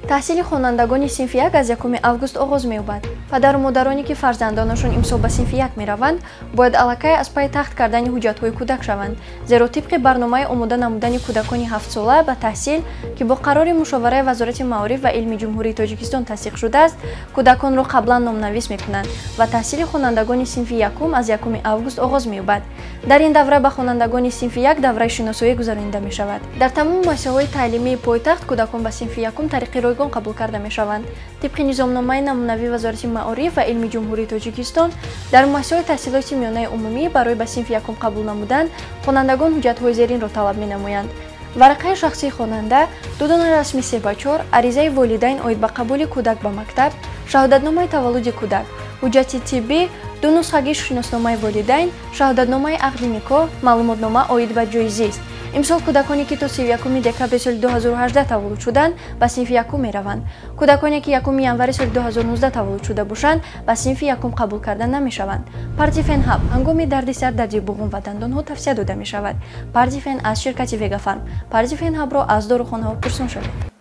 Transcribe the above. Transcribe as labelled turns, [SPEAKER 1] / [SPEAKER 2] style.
[SPEAKER 1] Таҳсили хонандагони синфи 1 аз 1 август оғоз меёбад. Падару модароне, ки фарзандонашон имсол ба синфи 1 мераванд, бояд аллакай аз пайи тахт кардани ҳуҷҷатҳои кӯдак шаванд, зеро тибқи барномаи омода намудани кӯдакони 7-сола ба таҳсил, ки бо қарори мушовараи Вазорати маориф ва илми Ҷумҳурии Тоҷикистон тасдиқ шудааст, кӯдаконро қаблан номнавис мекунанд ва таҳсили хонандагони синфи якум аз 1 август оғоз меёбад. Дар ин давра ба хонандагони синфи 1 давраи шиносоӣ гузаронида мешавад. Дар тамоми муассисаҳои таълимии пойтахт кӯдакон ба синфи якум тариқи ройгон қабул карда мешаванд. Тибқи низомномаи намунавии Вазорати маориф ва илми Ҷумҳурии Тоҷикистон, дар муассисаҳои таҳсилоти миёнаи умумӣ барои ба синфи якум қабул намудан хонандагон ҳуҷҷатҳои зеринро талаб менамоянд: варақаи шахсии хонанда, 2 дона расми 3 ба 4, аризаи волидайн оид ба қабули кӯдак ба мактаб, шаҳодатномаи таваллуди кӯдак, ҳуҷҷати тиббӣ, 2 нусхаги шиносномаи волидайн, шаҳодатномаи ақди никоҳ, маълумотнома оид ба ҷойи зист. Имсол кӯдаконе, ки то 31 декабри соли 2018 таваллуд шуданд, ба синфи якум мераванд. Кӯдаконе, ки 1 январи соли 2019 таваллуд шуда бошанд, ба синфи якум қабул карда намешаванд. Партифен Ҳаб ҳангоми дарди сар, дарди буғум ва дандонҳо тавсия дода мешавад. Партифен аз ширкати Вегафарм. Партифен Ҳабро аз дорухонаҳо пурсон шавед.